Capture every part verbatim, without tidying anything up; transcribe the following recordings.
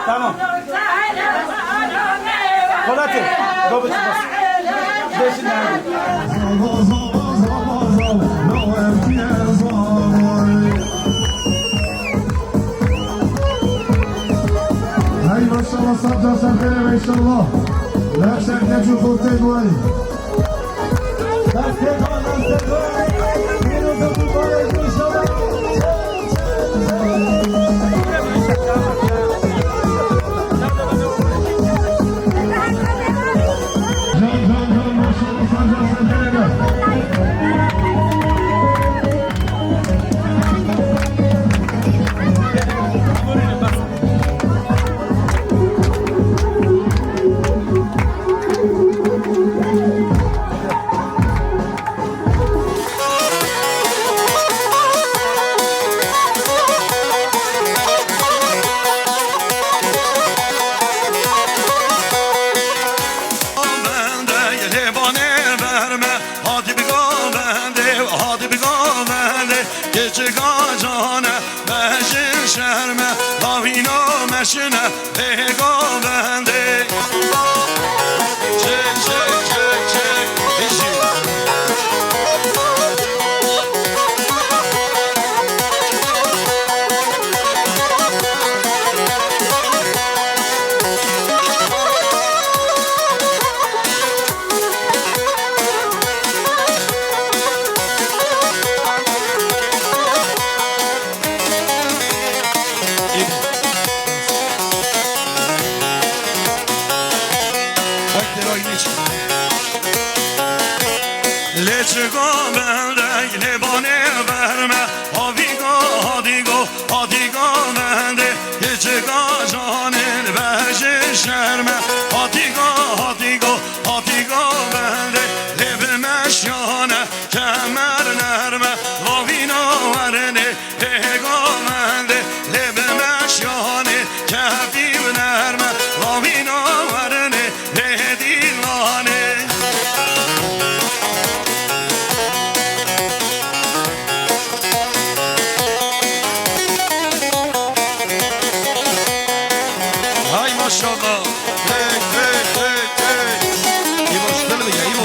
Tamam. Kolate, go biçin bas. Beşin yani. Hey maşallah, sabca sabere inşallah. La şerke çukur tedway. Bende lê banê verme, hadi bi govende, hadi bi govende, keçika cane, mejin şerme, lavîno meşine, lê govende. Çek, çek, çek, çek. Hijî. Lê çika bende, lê banê verme, havî go, hadî go, hadî go bende, lê çika canên vejê şerme, hatî go, hatî go, hatî go bende, lê bi meşyane, kemer nerme, lavîna werinê, Lê govende, lê bi meşyanê, kefî û nerme, lavîna werinê, lê dîlanê. Hay maşallah. Hey, hey, hey, hey. Îvo, ji te li ya, Îvo.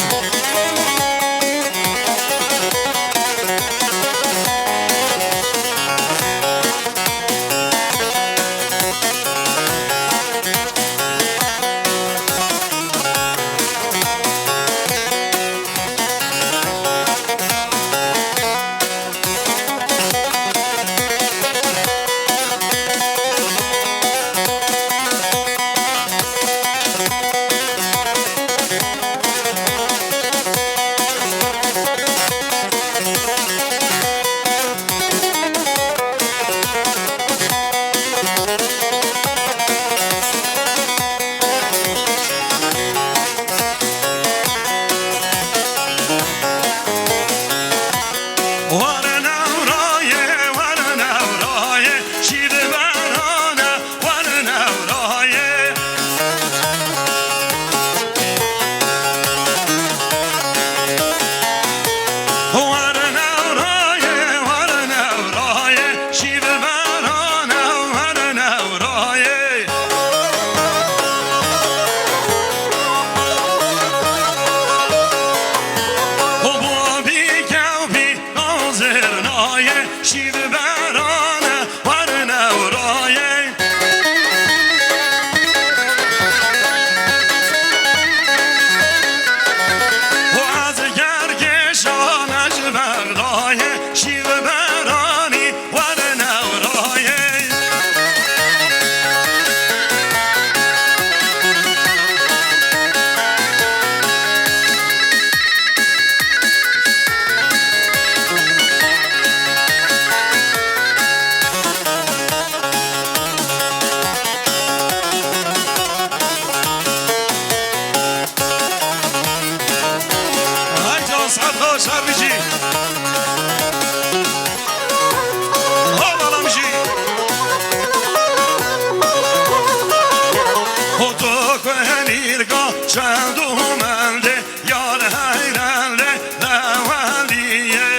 Xwenîrga çend û mendê, yar heyran lê lewendiyê.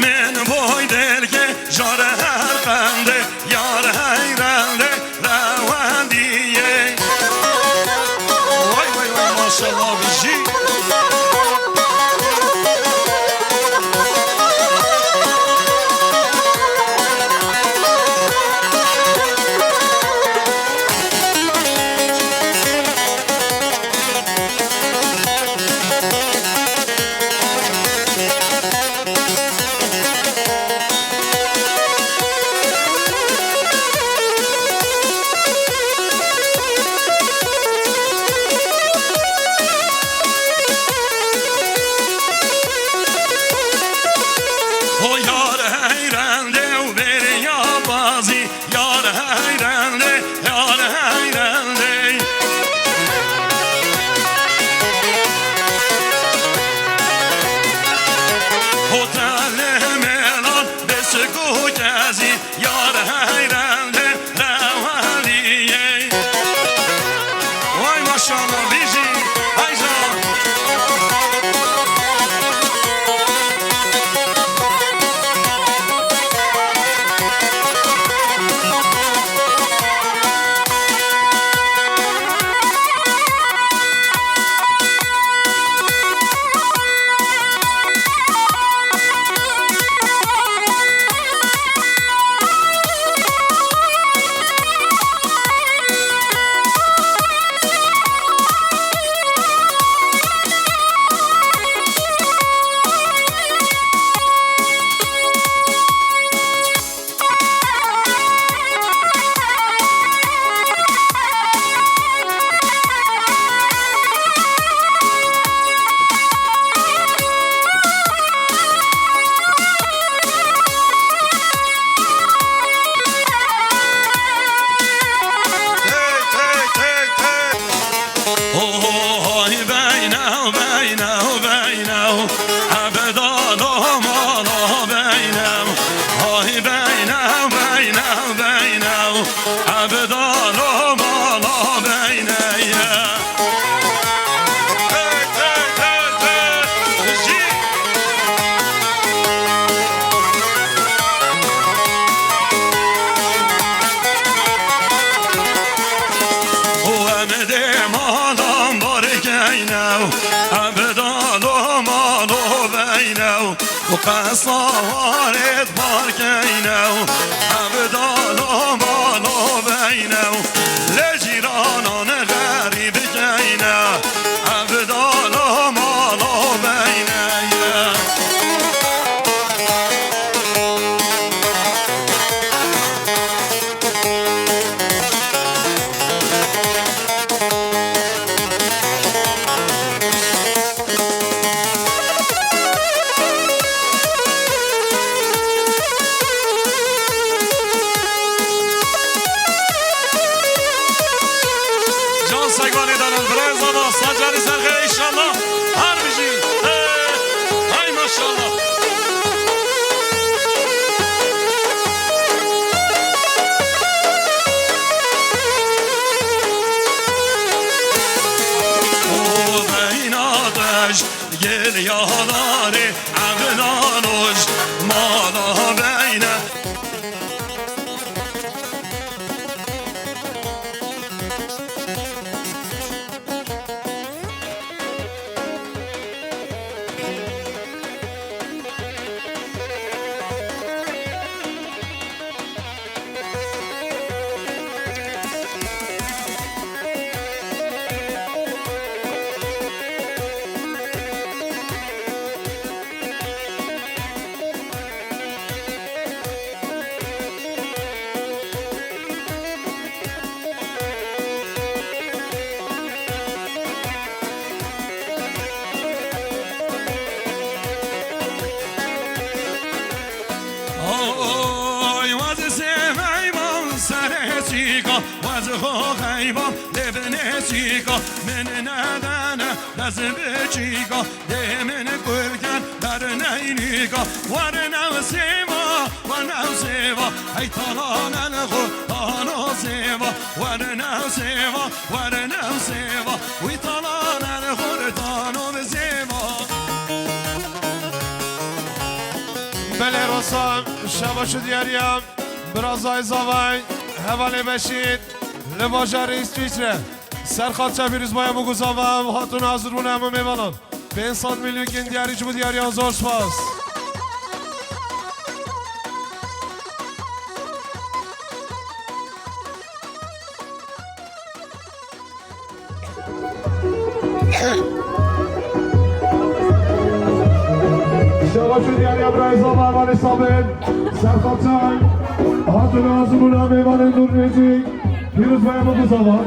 Min boy dergê jar her qendê, yar heyran lê lewendiyê. Vay vay vay, maşallah, bijî. Ho yar heyran de û beriya bazî, yar heyran de, yar heyran de. Ho tele melan besik û kezî, yar heyran de, lewendiyê. Vay maşallah, bijî. Hay can. Hey, hey, hey, hey. Ho, ho, hay beynew, beynew, beynew. Ebedalo mala beynew. Hay beynew, beynew, beynew. Ebedalo mala beyneye. Hey, hey, hey, hey. Jî. Û em dê malan barkeyne, em bi dalo malo beyne, û qesa warê barkeyne, em bi dalo malo beyne, lê cîranan xerîb keyne, em bi dalo malo beyne. Can Segvanê danin, birêz ana, sacarî serxê inşallah. Her bijî. Hey, hey maşallah. O beyna deşt gel yadarê evdanoj mala beyne. Oy, waz sêveyvan serê çîka, waz xo xeyvan lê binê çîka, min nedene dez biçîka, dê min kurken ber neynîka, warne sêva, New zêva, hey talan el xwe, tano zêva, were new zêva, were new zêva, wî talan el xwe, tano bi zêva. Belê rosan, şeva şu diyariya, birazay zavay, hevalê Beşîr, li bajarê Îsvîçre. Serxalça pîrozbaya bû ku zava ev hatûn hazir bûne hemû mêvanan. Pênc sed milyon kin diyarî ji bo diyariyan zor spas. Şeva şu diyariya birayê zava hevalê Sabir. Serxalçan. Hatûn hazir bûne mêvanên Nûr Nêcî. Pîroz be hemû ku zava.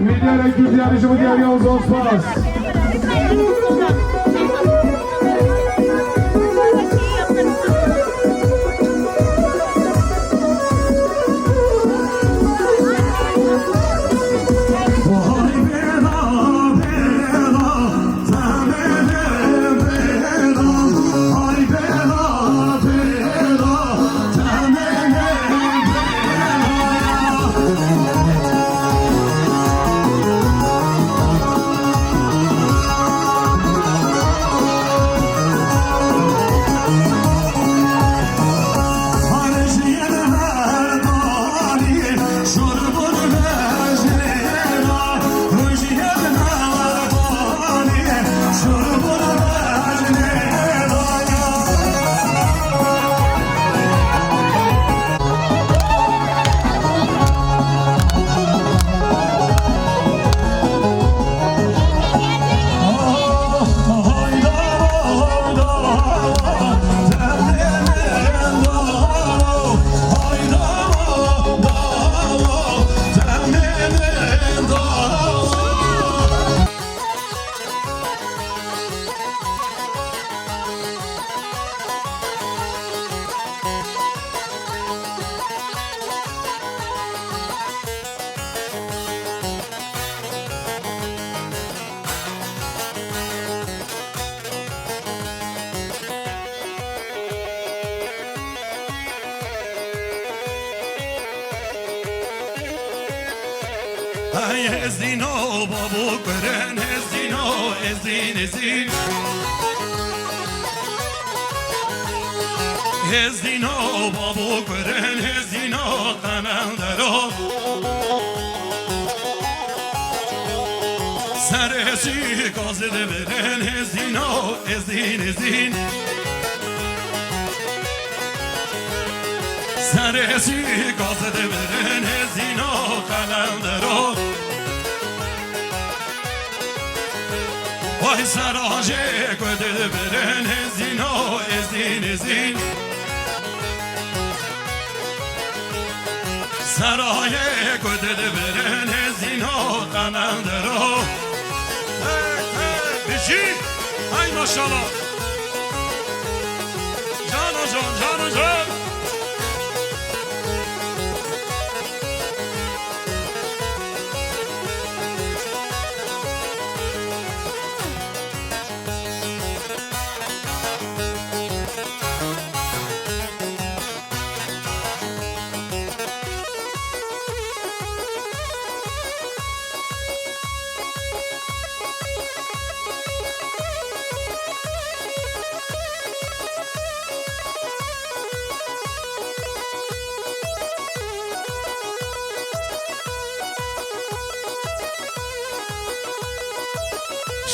Mîdyayê Kurdî, yanî ji bo diyariya zor spas. Hey, ez dîno, babo kurin, ez dîno, ez dîn, ez dîn. Ez dîno, babo kurin, ez dîno, qemendero. Serê sî gazê dibirin, ez dîno, ez dîn, ez dîn. Serê sî gazê dibirin, ez dîno, qelendero. Vay serajê ku dibirin, ez dîno, ez dîn, ez dîn. Serayê ku dibirin hezîno qemendero. Hey, hey, bijî. Hay maşallah. Cano can, cano can.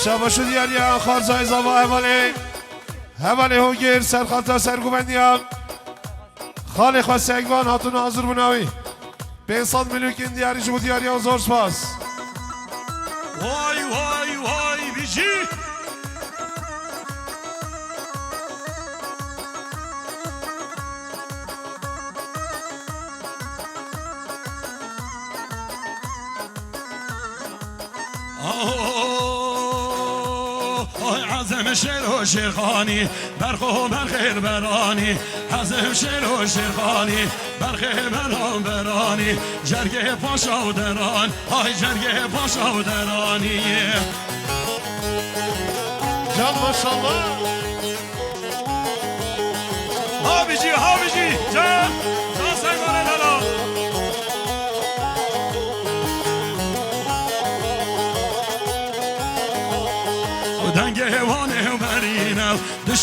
Şabaş û diyariya Xarzayê Zava hevalê. Hevalê Hogir, serxalta serguvendiya. Xalê xwe Segvan hatûn hazir bûna wî. Pênc sed milûkên diyarî ji bo diyariyan zor spas. Vay, vay, vay, bijî. Ay Ezem şêro şêrxanî, berxo berxêr beranî. Ezem şêro şêrxanî, berxê beran beranî. Cergê paşa û deran, ay cergê paşa û deranî. Can maşallah. Habicî, habicî, can.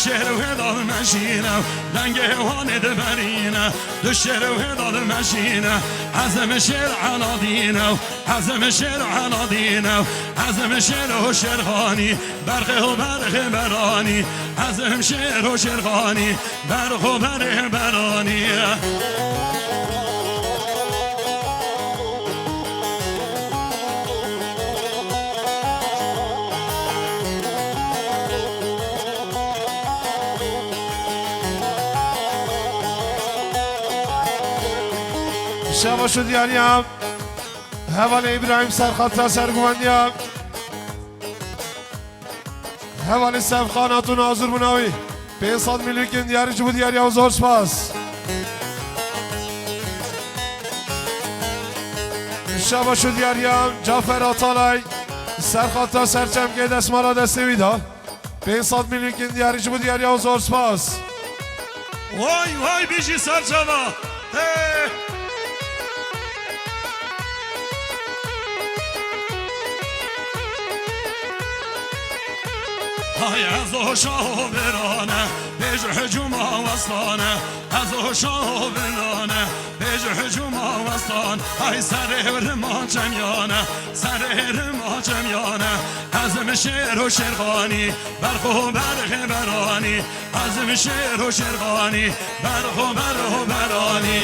Şêr wê da dimeşîne, dengê wan ê diberîne. Du şêr wê da dimeşîne, Ezim şêr Eladîne, Ezim şêr Eladîne, Ezim şêr û Şêrxanî, berxê û berxê beranî, Ezim şêr û Şêrxanî, berx û berxê beranî. Şeva şo diyariya. Hevalê Îbrahîm Serxata serguvendiya. Hevalê Sevxan Hatun hazir bûna wî. Pênc sed milyonkên diyarî ji bo diyariya û zor spas. Şaba şu diyariya Cafer Atalay. Serxata serçemkê desmala destê wî da. Pênc sed milyonkên diyarî ji bo diyariya û zor spas. Vay vay bijî serçava. Hey. Hay ez o şaho berane, bêj hücuma westane. Ez o şaho berane, bêj hücuma westan. Hay serê rima çemyane, serê rima çemyane. Ezim şêr û Şêrxanî, berxo berxê beranî. Ezim şêr û Şêrxanî, berxo berxo beranî.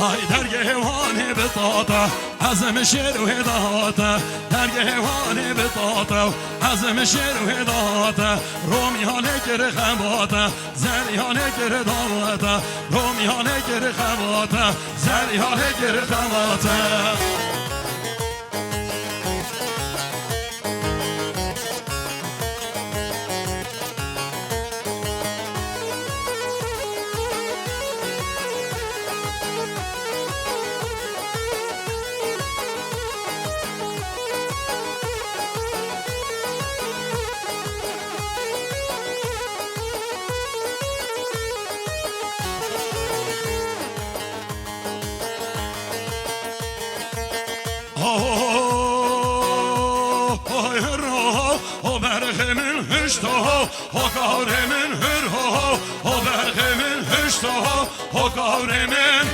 Hay dergehê Wanê bi tate, Ezim şêr wê dahate. Dergehê Wanê bi tate, Ezim şêr wê dahate. Romî halê kir xebate, zerî halê kir dawate. Romî halê kir xebate, zerî halê kir xebate. Ho, ho, ho, ho, ho, berxê min hişt ho, ho, kavrê min hür ho, ho, ho, berxê min hişt ho, ho, kavrê min.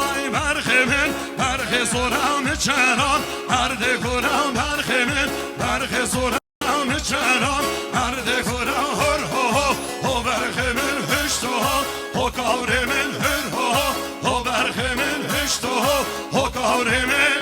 Ay berxê min, berxê sora min çeran, erdê kura berxê min, berxê sora min çeran, erdê kura hor ho ho, ho berxê min hişt ho, ho kavrê min hür ho ho, ho berxê min hişt ho ho, ho kavrê min.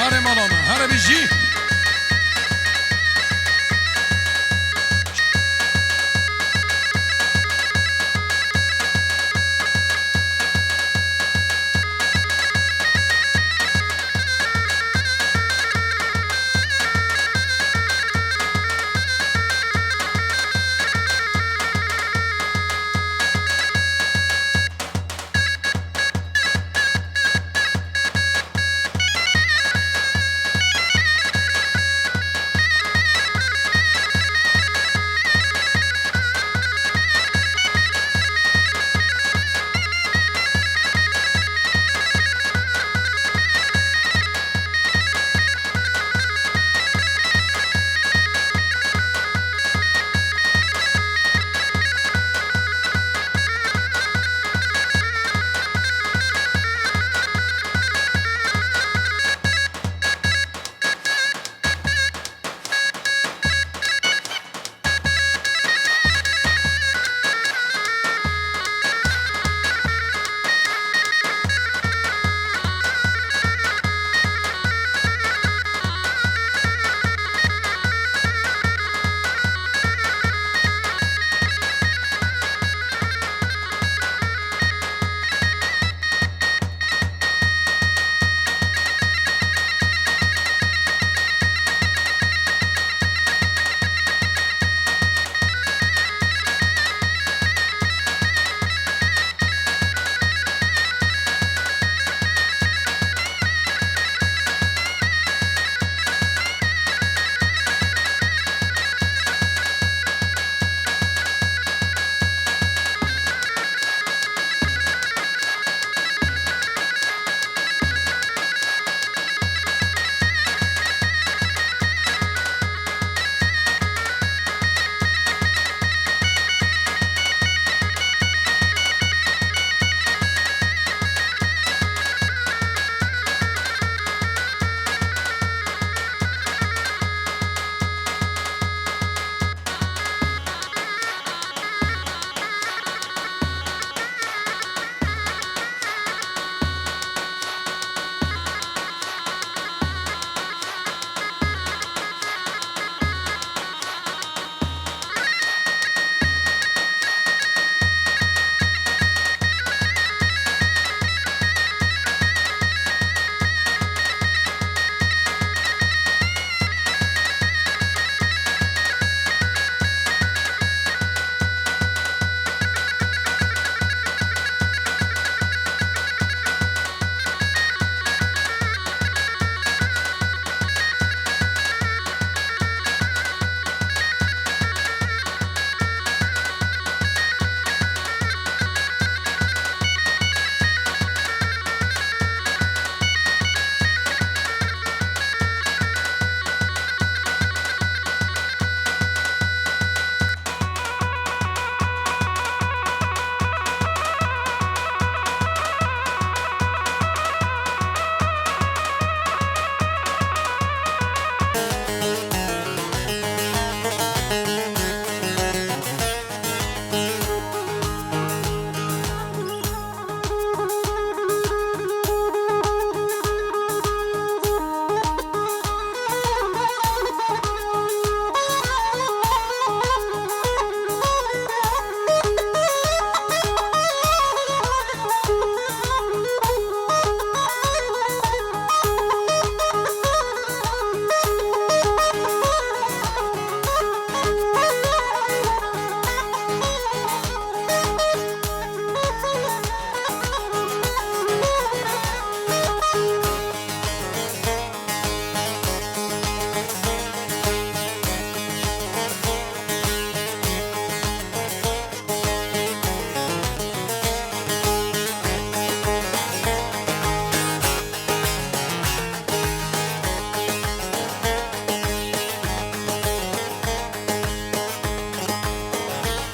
Herê mala me, here bijî.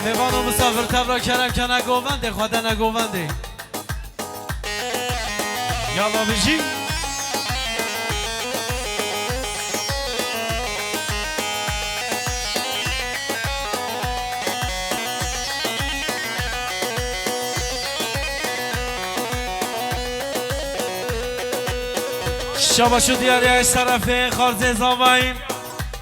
Mêvan û misafir tevra kerem kene govendê, xwe dene govendê. Yalla bijî. Şabaş û diyariya ji terefê Xarzê Zavayî.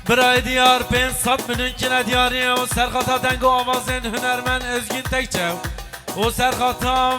Birayê diyar pênc sed milyon kine diyarî û serxata deng û avazên hunermend Özgün Tekçe û serxata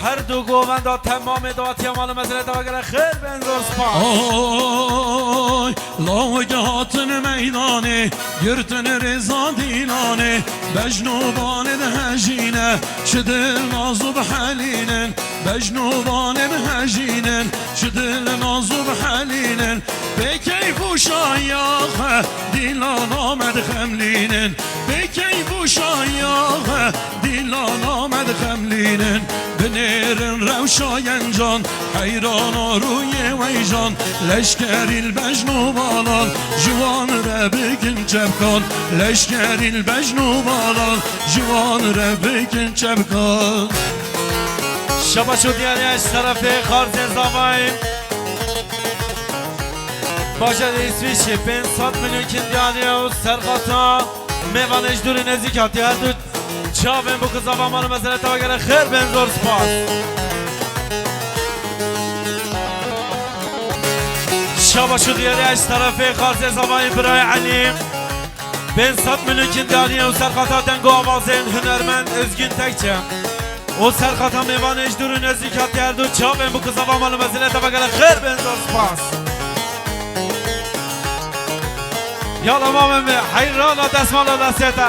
her du govenda temamê dawetiya mal û mezelê te vegere xêr bên zor spas. Oy, lawik hatin meydanê, girtin rêza dîlanê, bejn û balê dihejîne, çi dil naz û bihelînin, bejn û balê dihejînin, çi dil naz û bihelînin, pê keyf û şahiya xwe dîlana me dixemlînin, pê keyf û şahiya xwe dîlana me dixemlînin. Binêrin rewşa gencan, heyrana rûyê weyjan, leşkerî li bejn û balan, ji wan re bikin çepkan, leşkerî li bejn û balan, ji wan re bikin çepkan. Şabaş û diyariya ji terefê Xarzê Zavayî. Bajarê Îswîçê pênc sed milyon kin diyariya û serxata mêvanê ji dûrî nêzîk hatiye. Her du çavên bûk û zava mal û mezelê te vegere xêr bên zor spas. Şabaş û diyariya ji terefê Xarzê Zavayî birayê Elî. Pênc sed milyon kin diyariye û serxata deng û avazên hunermend Özgün Tekçe û serxata mêvanê ji dûr û nêzîk hatiye. Her du çavên bûk û zava mal û mezelê te vegere xêr bên zor spas. Yala mamê me heyrana destmala destê te.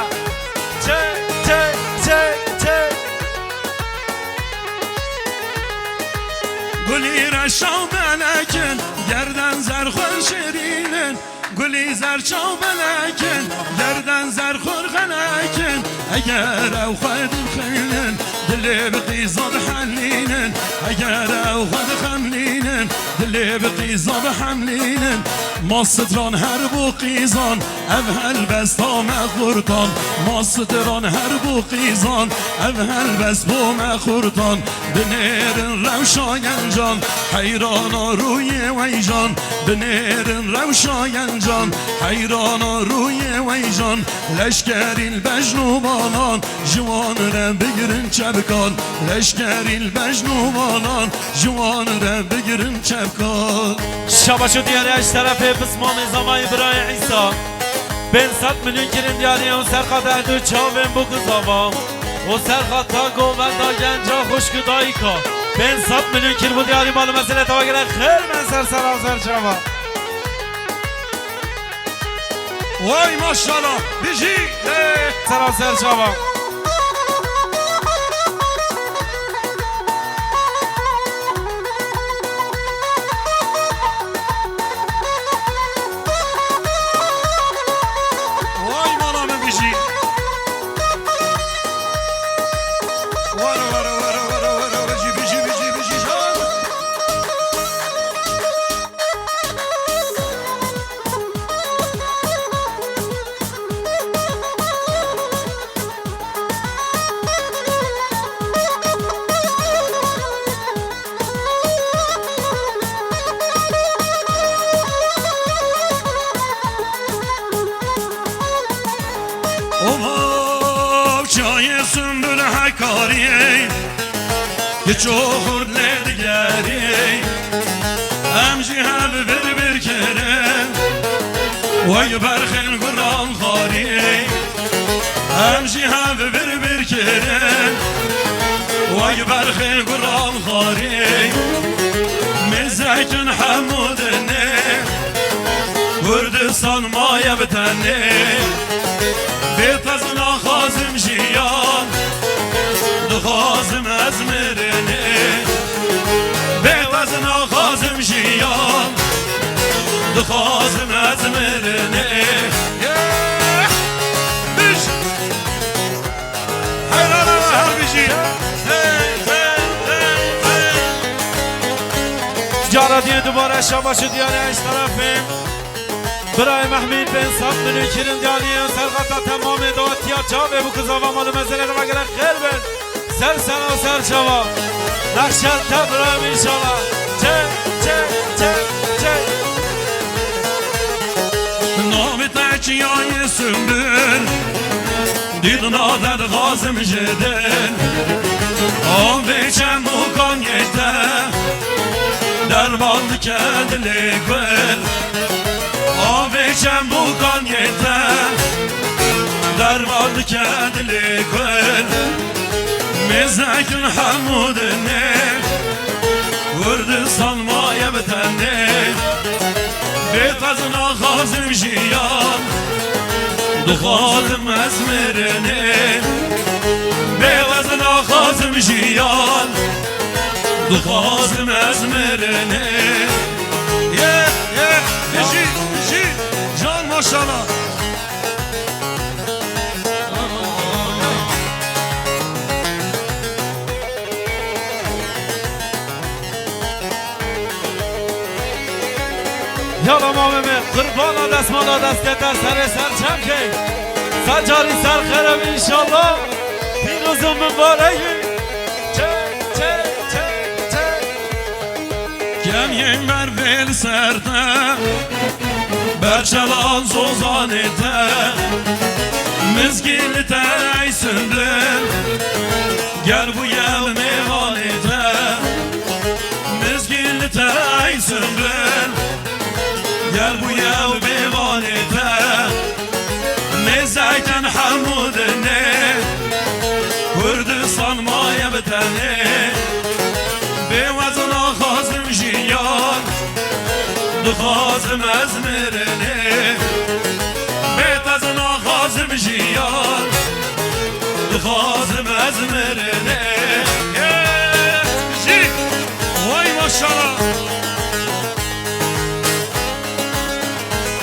Çek, çek, çek, çek. Gulî reşa melekin, gerden zerxwe şirînin. Gulî zer çaw belek in, gerden zer xur xelek in. Eger ew xwe dixemlînin, dilê bi qîza dihelînin. Eger ew xwe dixemlînin, dilê bi qîza bihemlînin. Ma stran her bo qîzan, ev helbesta me xurtan. Ma stran her bo qîzan, ev helbest bo me xurtan. Binêrin rewşa gencan, heyrana rûyê weyjan. Binêrin rewşa gencan, heyrana rûyê weyjan. Leşkerî li bejn û banan, ji wan re bigirin çepkan. Leşkerî li bejn û banan, ji wan re bigirin çepkan. Şabaş û diyariya ji terefê pismamê zavayê birayê Îsa. Pênc sed milyon kirin diyariya û serxata her du çavên bûk û zava û serxata govenda genca xwişk û dayika. Pênc sed milyon kir bû diyarî mal û meselê te vegere xêr me ser sera û ser çava. Vay maşallah, bijî. Sera û ser çava. Vay mala min bijî. Were, were, were, bijî, bijî, bijî, bijî, can. Ovav çayê Sümbül Hekariyê, giço xurt lê digerî. Em jî hev vir vir kirin, wey berxên guran xwarî. Em jî hev vir vir kirin, wey berxên guran xwarî. Mêzekin hemû dinê, Kurdistan maye bi tenê. Bê te ez naxwazim jiyan, dixwazim ez mirinê. Bê te ez naxwazim jiyan, dixwazim ez mirinê. Yeah! Bij! Heyrana me her bijî. Hey, hey, hey, hey. Cara diye dubare şabaşi diyare eş tarafê. Birayê Mehmî pênc sed milyon kirin diyariyê serxeta temamê dawetiya çavê bû ku zava mal û mezelê re vegere xêr bin. Ser sera û ser çava. Nexşe te birayê min înşallah. Çe, çe, çe, çe. Navê te çi ya yê Sümbül? Dîdna te dixwazim ji din. Avê çemûkan yê te derman dike dilê kul. Avê çemûkan yê te derman dike dilê kul. Mêzekin hemû dinê Kurdistan maye bi tenê. Bê te ez naxwazim jiyan, dixwazim ez mirinê. Bê te ez naxwazim jiyan, dixwazim ez mirinê. Ye, ye, bijî, bijî, can maşallah. Yala mavê me, qurbana destmala destê te serê ser çemkê. Sed carî ser xereb înşallah. Pîroz û mibarek bî. Çek, çek, çek, çek. Kemiyên ber vê li ser te, berçelan zozanê te. Mizgîn li te ey Sunbul, gel bûye mêvanê te. Mizgîn li te ey Sunbul, gel bûye mêvanê te. Mêzekin hemû dinê, Kurdistan maye bi tenê. Bê we ez naxwazim jiyan, dixwazim ez mirinê. Bê te ez naxwazim jiyan, dixwazim ez mirinê. Ê, jî, vay maşallah.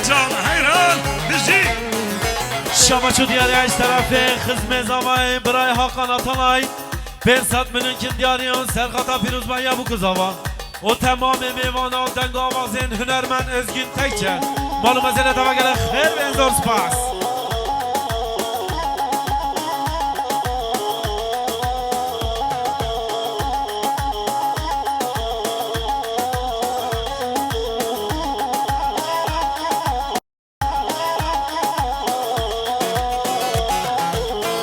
Can heyran, bijî. Şabaş û diyarê ji terefê xizmê zavayê birayê Hakan Atalay. Pênc sed milyon kin diyarê û serxata pîrozbahiya bû ku zava. Û temamê mêvana û deng û avazên hunermend Ezgîn Tekçe. Mal û mezelê te vegerê xêr bên, zor spas.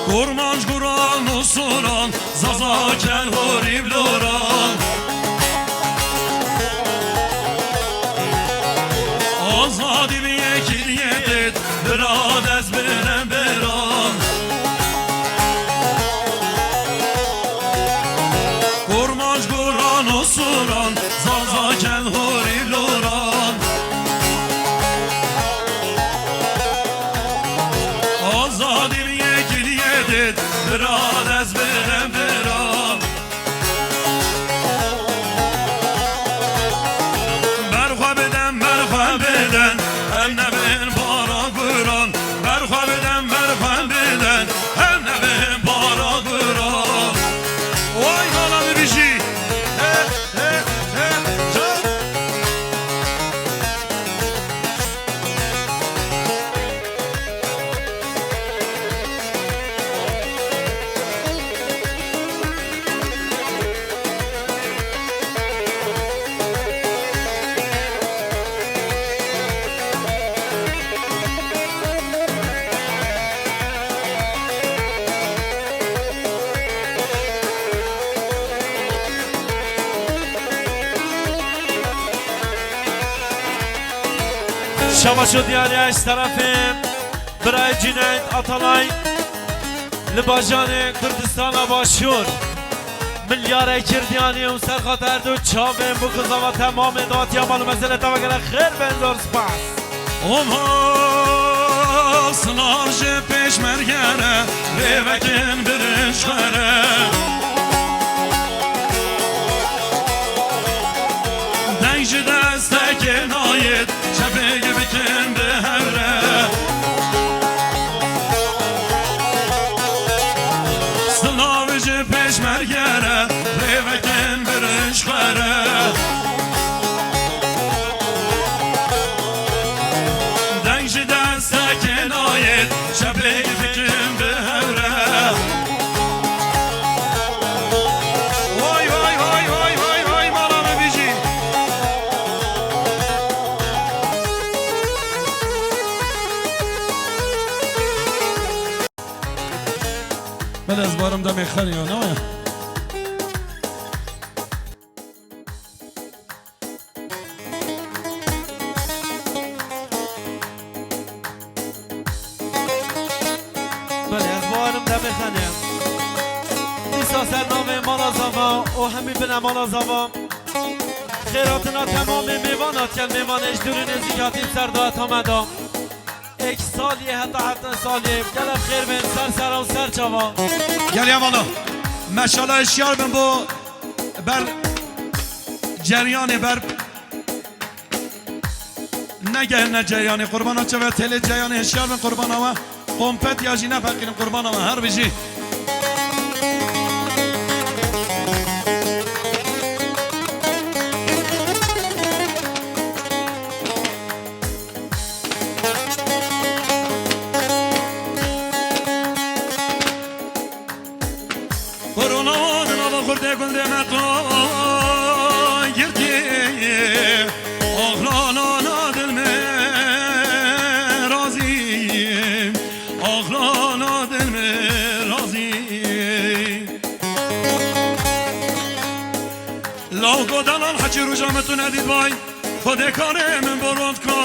Kurmanc, guran û suran, zaza, kel, horî, bloran. Azadî bi yekî diyê dêt, bira dest bine beran. Kurmanc, guran û suran, zaza, kel, horî, loran. Azadî bi yekî diyê dêt, bira dest bine beran. Berxwe bidin, berxwe bidin, em nebin para guran. Berxwe bidin, berxwe bidin, em nebin para guran. Way mala bibijî. He, he, he, can. Şabaş û diyarê ji terefê birayê Cüneyt Atalay li bajarê Kurdistana Başûr. Milyarê kirdiyanî û serxat her du çavên bû ku zava temamê datiya mal û mezelê te vegerê xêr bên, zor spas. Oho, silav ji pêşmerge re, rêvekin birinç xwe re. Deng ji destekê nayêt, çepêk bikin bi hev re. Silav ji pêşmerge re, rêvekin birinç xwe re. Deng ji destekê nayêt, çepêk bikin bi hev re. Vay, vay, vay, mala me bijî. Belê ez barim demê xerî ya, ne waya? Pêxanê. Dîsa ser navê Mala Zava û hemî binemala Zava. Xêr hatina temamê mêvan hatiyen, mêvanê ji dûr û nêzîk hatî ser da heta me da. Êk saliyê heta heta saliyê. Gelek xêr bên ser sera û ser çava. Gel ya valla. Meşala hişyar bin bo ber ceryanê ber. Negehine ceyanê qurbana çi ve têlê ceyanê hişyar bin qurbana we. Kompet ya jî nefeqîrin qurbana we. Her bijî. Korona di nava xurtê gundê me to girtî. Axlana na dil me razî. Axlana dil me razî. Law godanan hecî rûja me tu nedît vay. Xwedê karê min bo rond ka.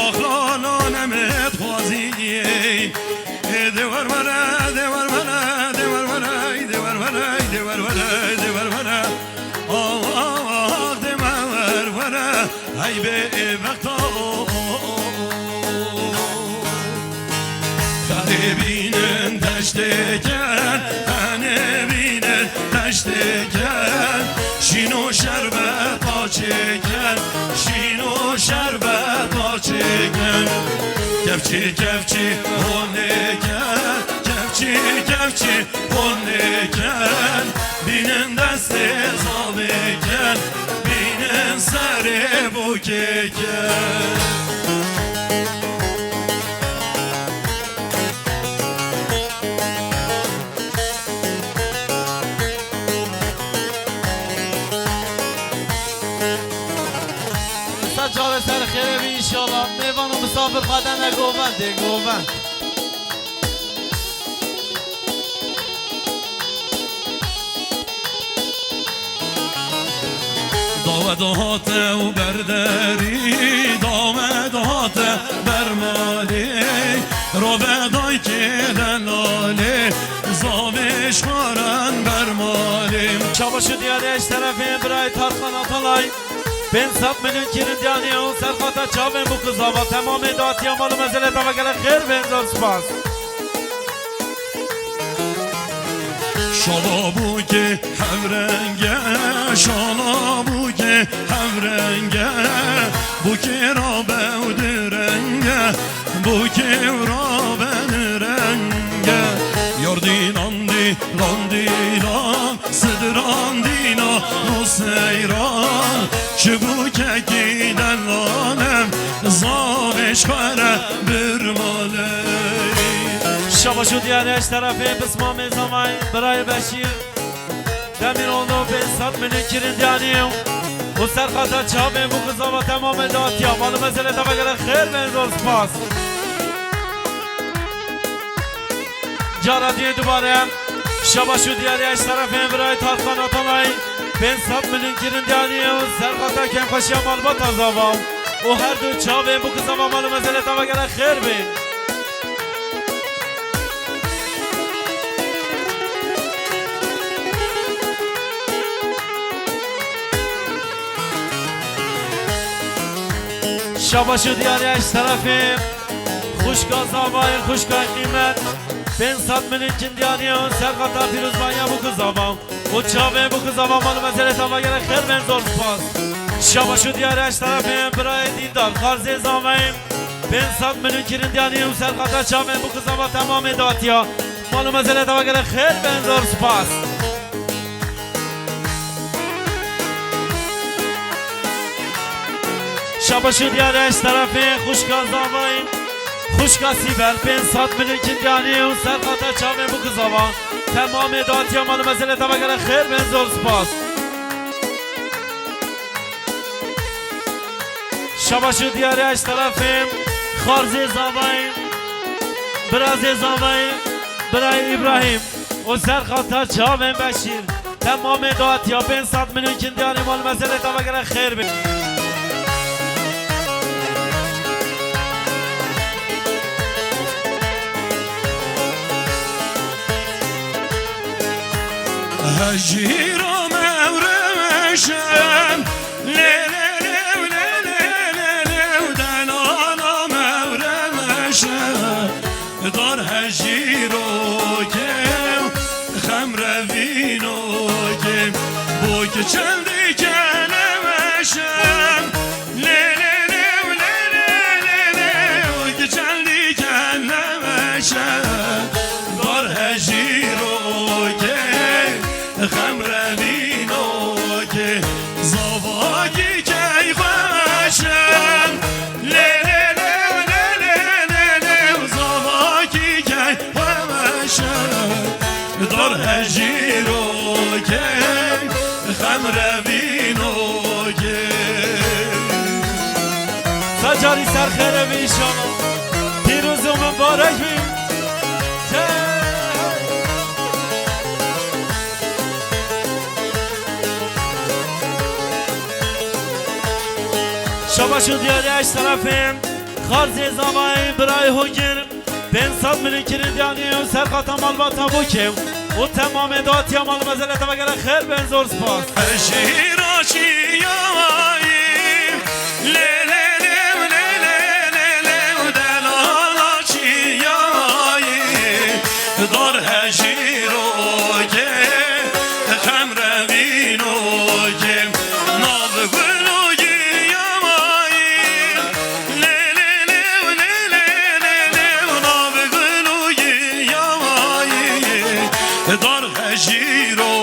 Axlana ne me dixwazî. Ê dê wer were, dê wer were, dê wer were, dê wer were, dê wer were, dê wer were. Ax, ax, dê me wer were. Hey bê ê vexta. Tenê bînin deştêken, tenê bînin deştêken. Şîn û şerbet açêken, şîn û şerbet açêken. Kevçî, kevçî honêken, kevçî, kevçî honêken. Bînin destê zavêken, bînin serê bûkêken. Ser çavê ser xêrê bî înşallah. Mêvan û misafir xwe dene govendê, govend. Dawe dihate û berderî, dawe dihate bermalê, rove daykê delalê, zavê ji xwaran bermalê. Şabaş û diyarê ji terefê birayê Tarkan Atalay. Pênc sed milyon kirindiyanî û serxata çavên bûk û zava temamê datiya mal û mezelê tava gelek xêr bên zor spas. Şala bûkê hevrenge, şala bûkê hevrenge, bûkê rabe û direnge, bûkê rabe direnge. Yordînan dîlan dîlan, Sidiran dîna û seyran, ji bûkekî delanem, zavê ji xwe re birmalê. Şabaş û diyarê ji terefê pismamê zavayê birayê Beşîr Demîroğlu pênc sed milyon kirindiyanî û serxata çavê bûk û zava temamê datiya. Mal û mezelê tava gelek xêr bên zor spas. Cara diyê dubare. Şabaş û diyarê ji terefê birayê Tarkan Atalay. Pênc sed milyon kirindiyanî û serxata kemxweşiya malbata zava. Û her du çavê bûk û zava mal û mezelê tava gelek xêr bên. Şabaş û diyarê ji terefê xwişka zavayê, xwişka qîmet, pênc sed milyon kindiyanî û serxata pîrozbaniya bûk û zava û çavê bûk û zava mal û mezelê tava gelek xêr bên zor spas. Şabaş û diyarê ji terefê birayê dîndar, xarzê zavayê, pênc sed milyon kirindiyanî û serxata çavên bûk û zava temamê datiya. Mal û mezelê tava gelek xêr bên zor spas. Şabaş û diyarê ji terefê xwişka zavayê, xwişka Sîbel, pênc sed milyon kindiyanî û serxata çavên bûk û zava temamê datiya mal û mezelê tava gelek xêr bên zor spas. Şabaş û diyarê ji terefê xarzê zavayê, birazê zavayê, birayê Îbrahîm û serxata çavên Beşîr. Temamê datiya pênc sed milyon kindiyanê mal mezelê tava gelek xêr bê. Jîro mewreşem, lê lê lê lê lê lê lê, delala mewreşe, dar hejîro ke, xem revîno ke, bo ki çendî kelemeşem, lê lê lê lê lê lê lê, bo ki çendî kelemeşem, dar hejîro ke, xem revîno ke, zavakî key xweş e. Lê lê lê lê lê lê lê, zavakî key xweş e. Dar hejîro ke, xem revîno ke. Sacarî ser xêre be înşallah. Pîroz û mibarek be. Şabaş û diyarî eş terefên, Xarzê Zavayê birayê Hogir, pênc sed milyon kirin diyanî û serqata malbata Bokê û temamê datiya mal mezelete ve gelek xêr bên, zor spas. Jîra çiyayî, lê lê lê lê lê lê lê, delala çiyayî, dar hejîro ke, xem revîno ke, nav gul û giyawayî, lê lê lê lê lê lê lê, nav gul û giyawayî, dar hejîro.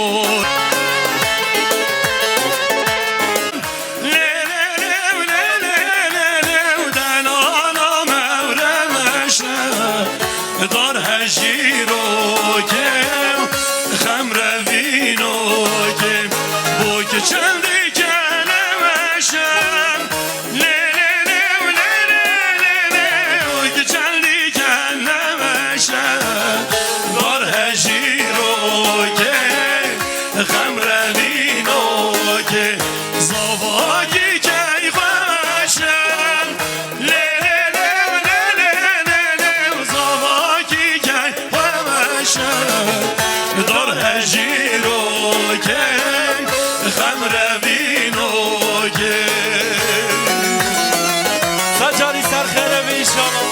Lê lê lê lê lê lê lê, delala mewremeşe, dar hejîro ke, xem revîno ke, bo ki çendî kelemeşem, lê lê lê lê lê lê lê, bo ki çendî kelemeşem, dar hejîro ke, xem revîno ke, zavakî key xweş e. Lê lê lê lê lê lê lê, zavakî key xweş e. Dar hejîro ke, xem revîno ke. Sacarî ser xêre be înşallah.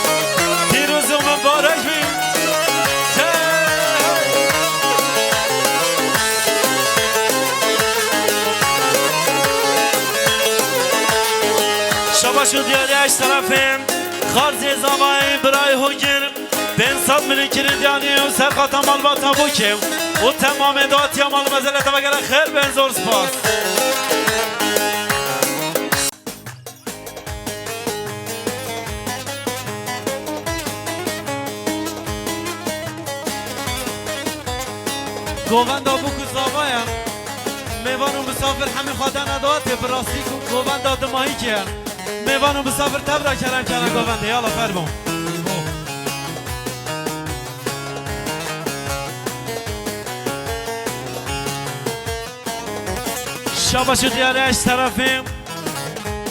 Pîroz û mibarek be. Şabaş û diyarî eş terefên, Xarzê Zavayê birayê Hogir, pênc sed milyon kirin diyanî û serqata malbata Bokê û temamê datiya mal mezelete ve gelek xêr bên, zor spas. Govenda bûk û zava ye. Mêvan û misafir hemî xwe dene datê, bi rastî go-, govenda dimahîkê ye. Mêvan û misafir tevra kerem kene govendê. Yala fermo. Şabaş û diyarî eş terefê.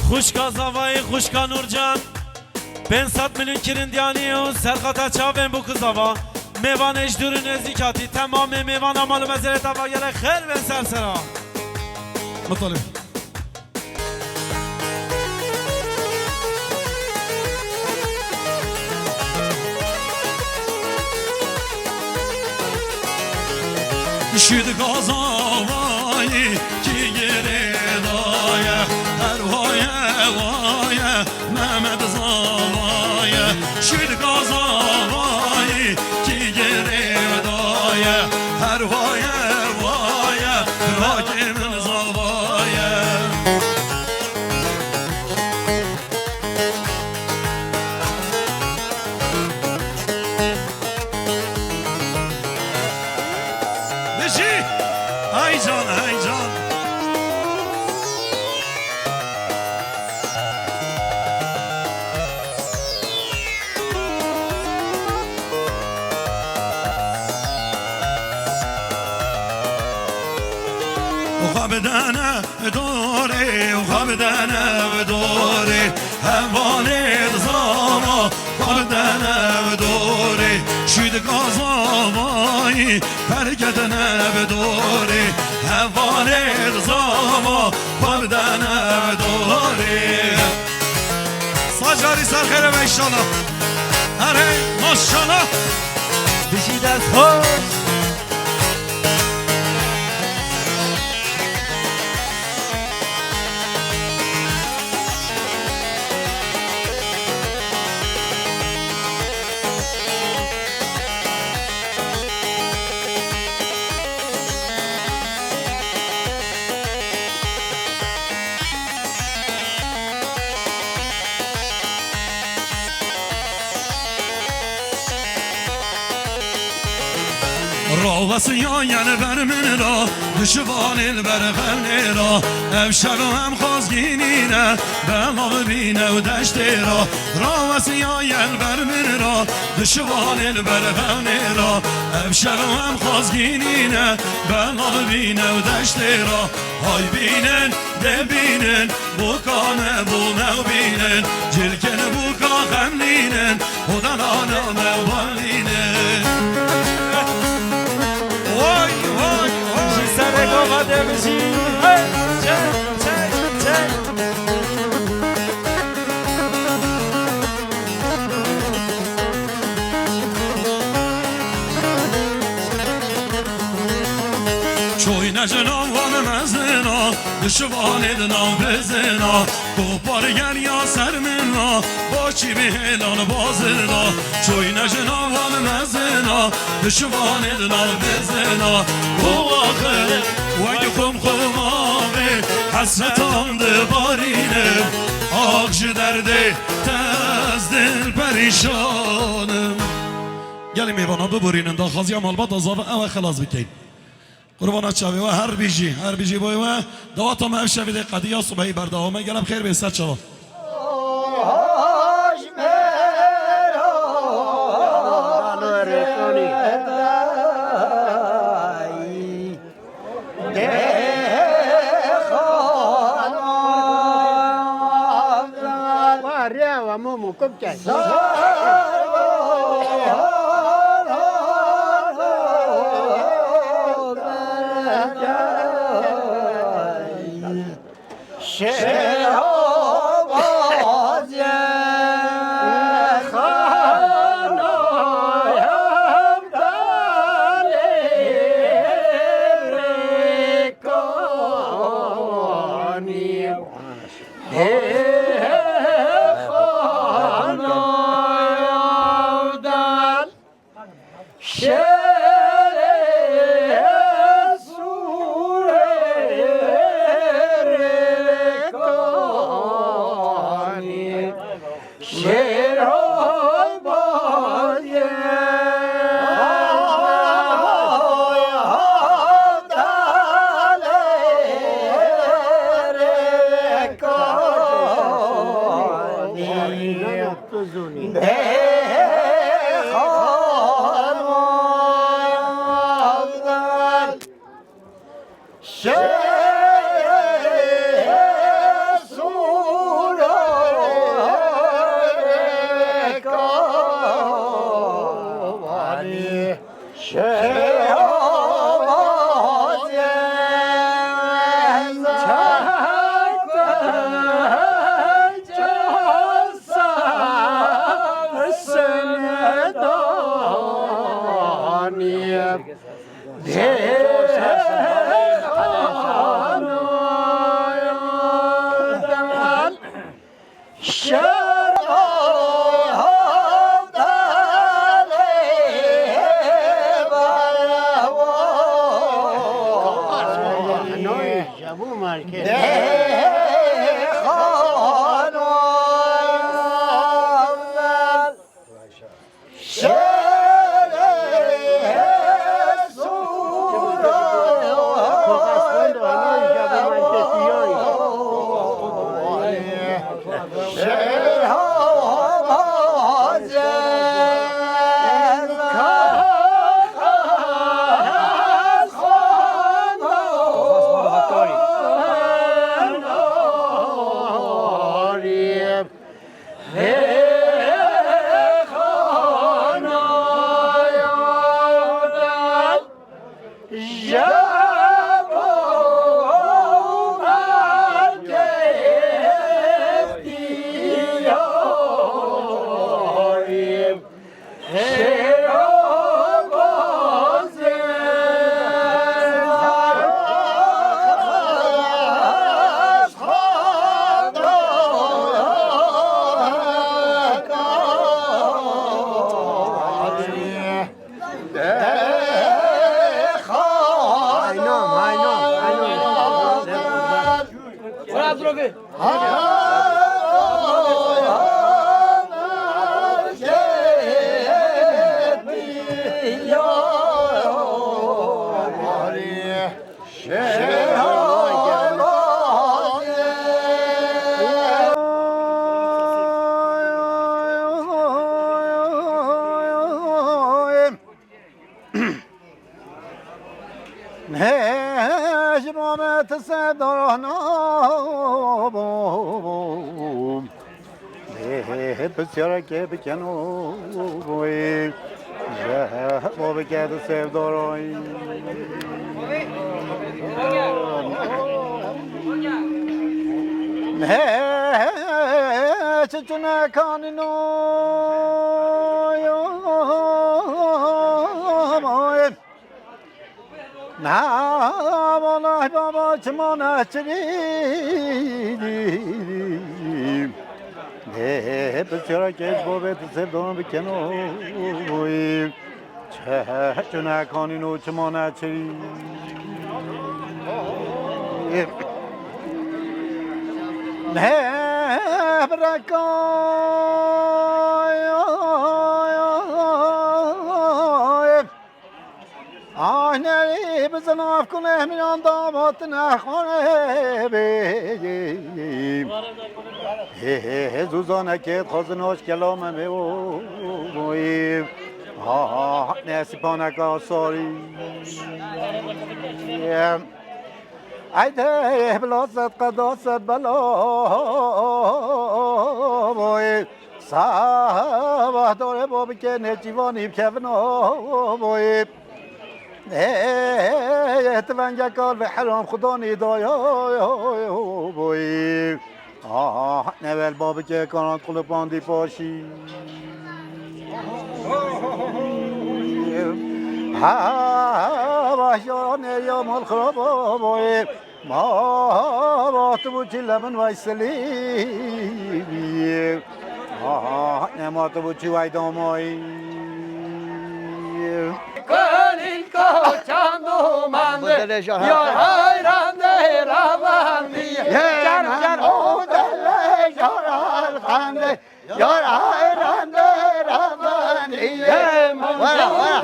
Xwişka Zavayê, xwişka Nûrcan. Pênc sed milyon kirin diyanî û serqata çavên bûk û zava. Mêvanê ji dûr û nêzîk hatî. Temamê mêvana mal û mezelê te ve gelek xêr bên ser sera. Mutalib. Şî di gazavayî kî girêdaye, her waye waye Mehmet zavaye. Şî di gazavayî kî girêdaye, her waye waye rakê min zavaye. Bijî! Hey can, hey can! Xwe bidene dorê, xwe bidene dorê, hevalê zava, xwe bidene dorê, şî di gazavayî, perketine dorê, Carî ser xêre be inşallah. Her hey, maşallah. Bijî dest xweş. Rawesiya yel ber min ra, dişivanê li ber xewnê ra. Ev şev em xwazgînî ne, belav bîne û deştê ra. Rawesiya yel ber min ra, dişivanê li ber xewnê ra. Ev şev em xwazgînî ne, belav bîne û deştê ra. Hay bînin, dê bînin, boka me bo me bînin, cilkin boka xemlînin, odanana me balînin. Vay, vay, vay. Ji serê gava de bijî. Hey, çek, çek, çek. Çoyne ji nav wan mezin a, dişivanê di nav bizin a. Kopar geriya ser min a, başî bi hêlan bazin a. Çoyne ji nav wan mezin a, dişivanê di nav bizin a. Ku axir wek xum xum avê, hesretan dibarînim. Ax ji derdê te ez dil perîşan im. Gelê mêvana biborînin, daxwaziya malbata zave ew e, xelas bikeyn. Qurbana çavê we, her bijî, her bijî boy we. Dawata me ev şevê de qediya, subehî berdewam e. Gelem xêr bê ser çava. Wa rêya we Momo, ku bikey? Sevdaran bû. Dê pisyareke bikin û boyê ji bo bike di sevdarayî. He, çi çunekanî no yo boyê. Na, walahi baba, çima neçirî? Dê pisyara kes bo vê tu sevdan bikin oy. Çe çunekanî no çima neçirî? Ne bırakay. Ay nerî bi zinav ku nehmînan damat nexwane bê. Hê hê hê zûzanekê dixwazin hoş kelame me oy. Ah, nesîpaneka sarî. Eyde bila sed qeda sed bela boy. Sabah dore bo bike nêçîvanî bikevin o boyê. Ê, ti vengekar ve heram xudanî daya boyê. Ah, nevel babike kanat qulipandî paşî. Ha, vah ya neriya mal xiraba boyê. Ma, ma tu bû çi le min vay selî. Ah, ne ma tu bû çi vay damayî. Kulîn koçan domande. Yar hayran de ravandi. Car, car. O dele jar alxande. Yar hayran de ravaniye. Wara, wara.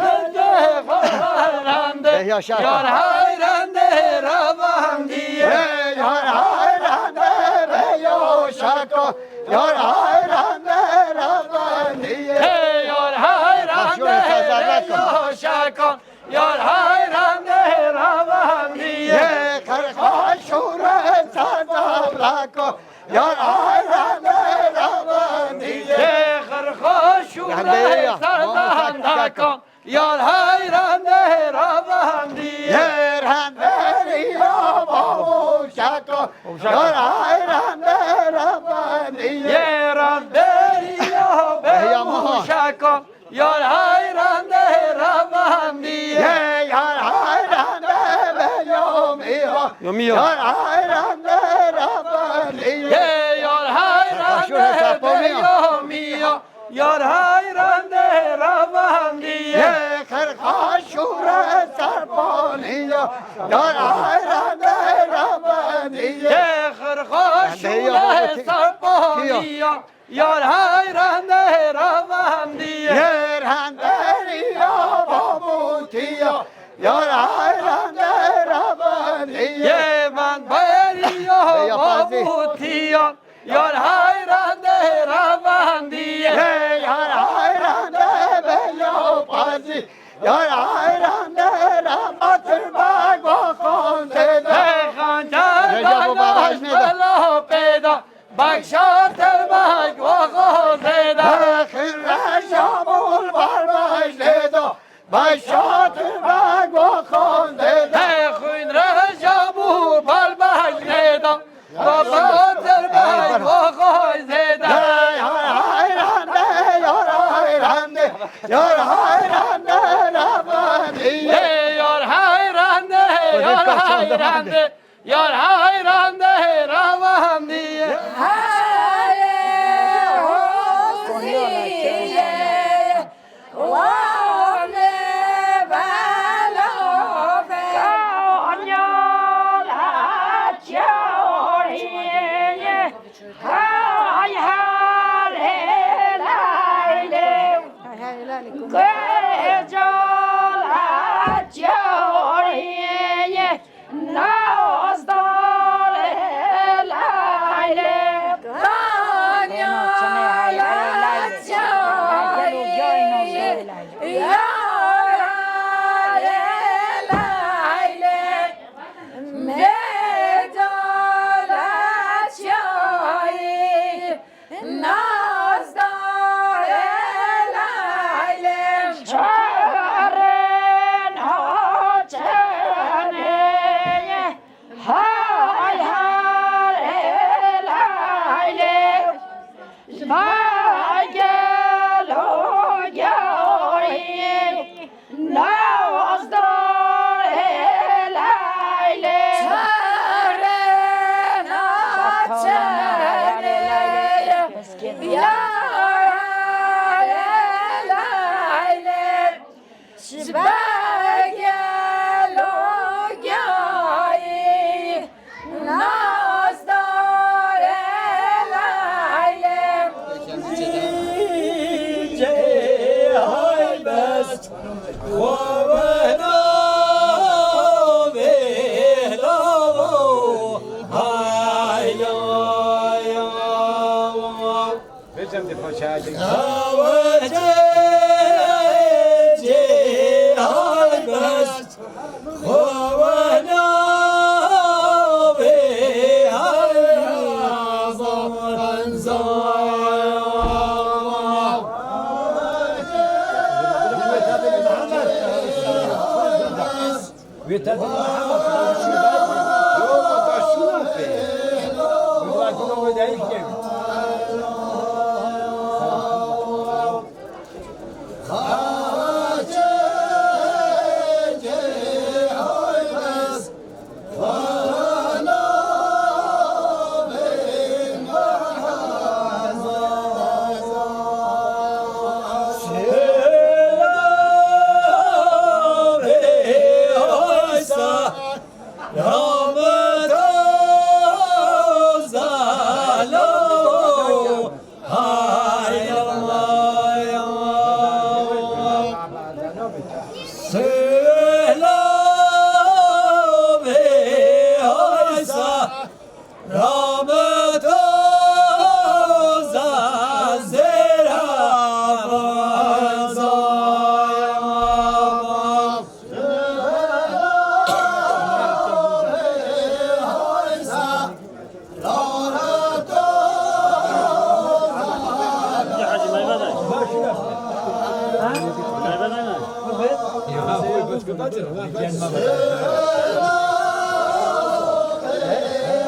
Ê, yaşa. Yar hayran de ravandiye. Ê, yar hayran de beyo şaka. Yar hayran de ravandiye. Ê, yar hayran de beyo şaka. Yar hayran de ravandiye. Ê, qirxa şûre serdavlaka. Yar hayran de ravandiye. Ê, qirxa şûre serdavlaka. Yar hayran de ravandiye. Yê randeriya bavuşaka. Yar hayran de ravandiye. Yê randeriya bavuşaka. Yar hayran de ravandiye. Yê yar hayran de be yomiya. Yomiya. Yar hayran de ravandiye. Yê yar hayran de be yomiya. Yar hayran de ravandiye. Yê qirxa şûre serpaniya. Yar hayran de ravandiye. Yê qirxa şûre serpaniya. Yar hayran de ravandiye. Yê randeriya babutiya. Yar hayran de ravandiye. Yê manderiya babutiya. Yar hayran de ravandiye. Ê, yar hayran de beyo pazî. Yar hayran de ramatir bag waxon de. Ê, xancar Recep bag baba baş ne de? Bela pêda. Bag şatir bag waxon de. Ê, xirre şamul bar baş ne de? Başatır bag waxon de. Ê xwîn reja bû balbaj lêda. Başatır bag waxon zêda. Yar hayran de, yar hayran de, yar hayran de ravandiye. Ê yar hayran de, yar hayran de. Yar hayran de ravandiye. Hare hosiye, wane belafe. Kanyal haçyariye, hay hare layle. Gecol haçyariye. Nazdar el aile. Kanya el aile. Yar el aile. Me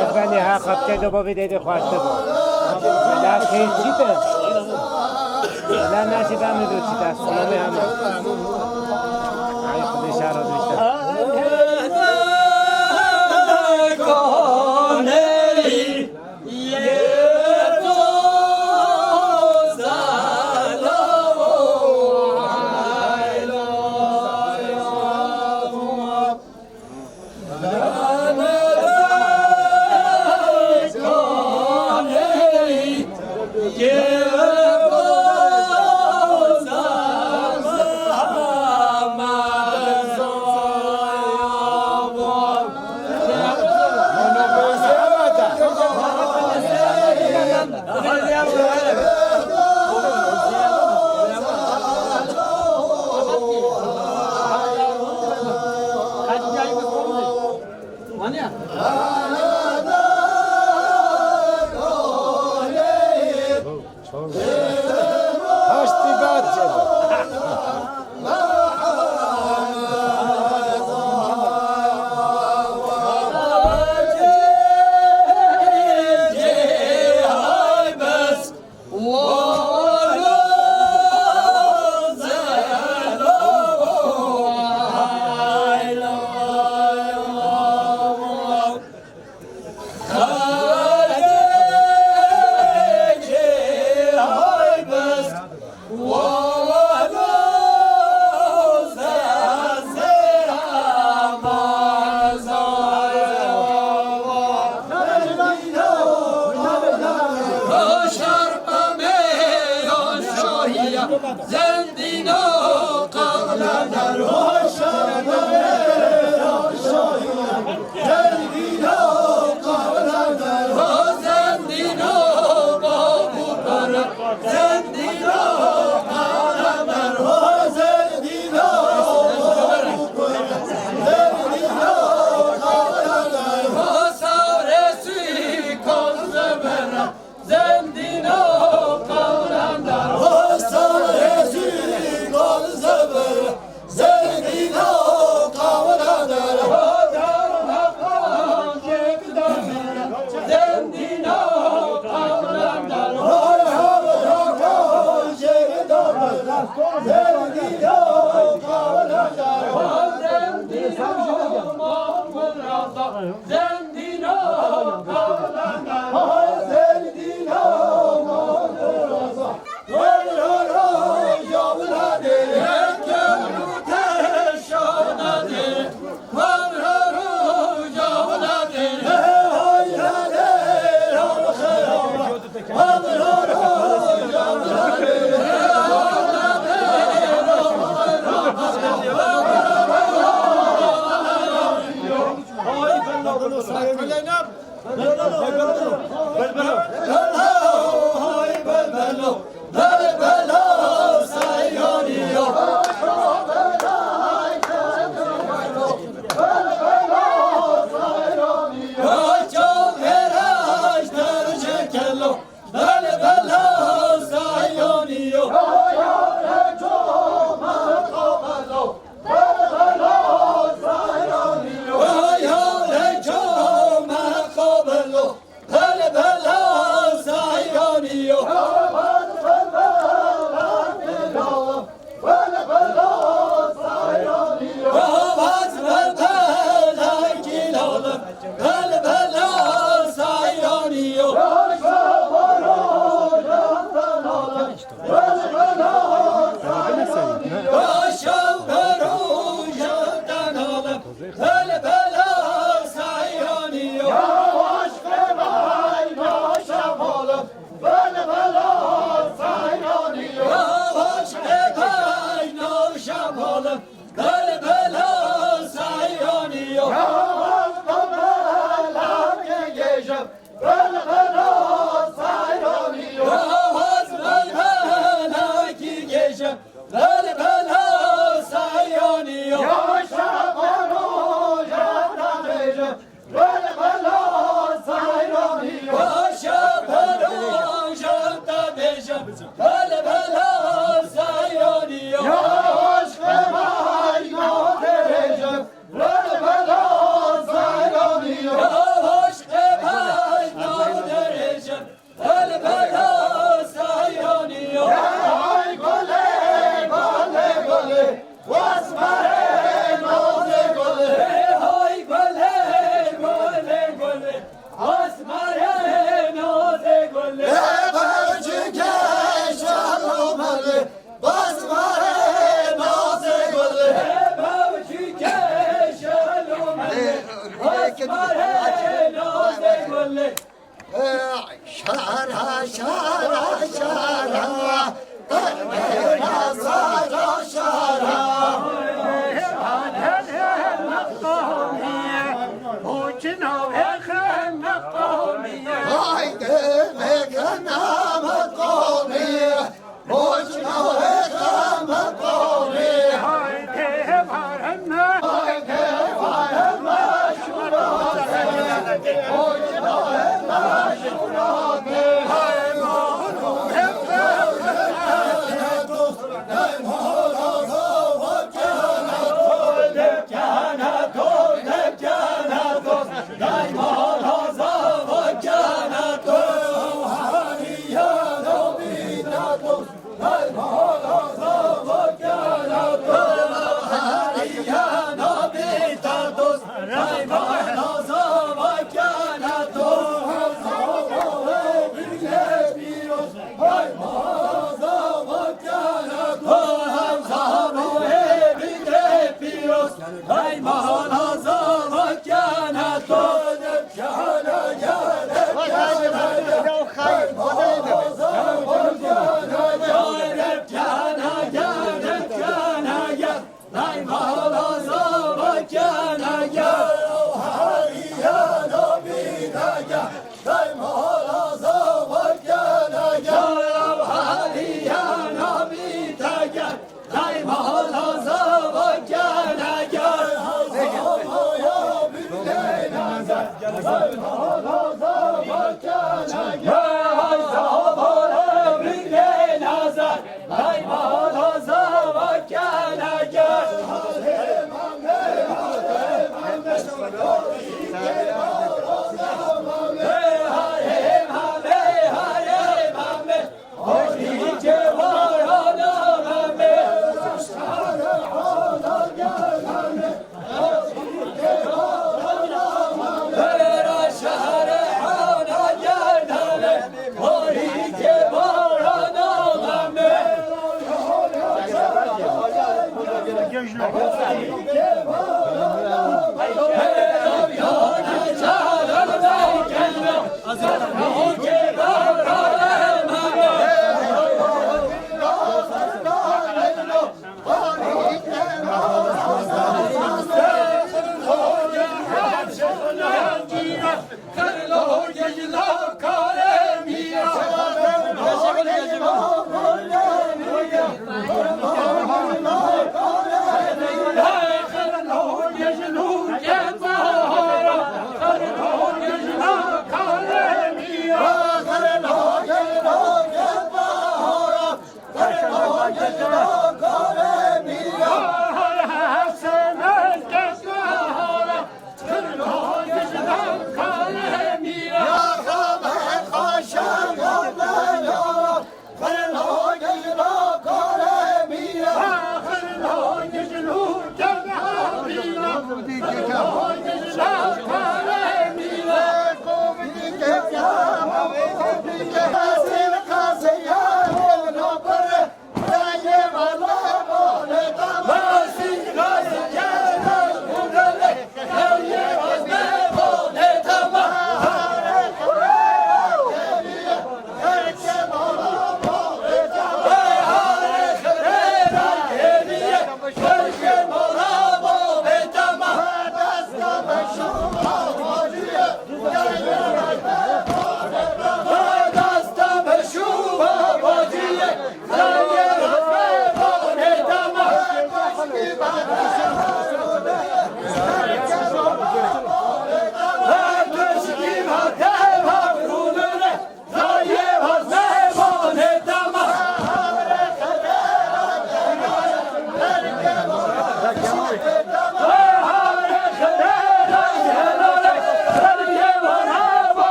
Ez benê ha xapçe de bavê de de xwaşte bo. La kê çi be? La naşi da me do çi da. Salame hame. Ay, Xwedê şer razî işte. Şara, şara, qelbê nazara şara. Haydi vekena meqamî.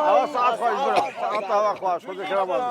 Ewa saet xweş bira. Saet ewa xweş. Xwedê kira baz.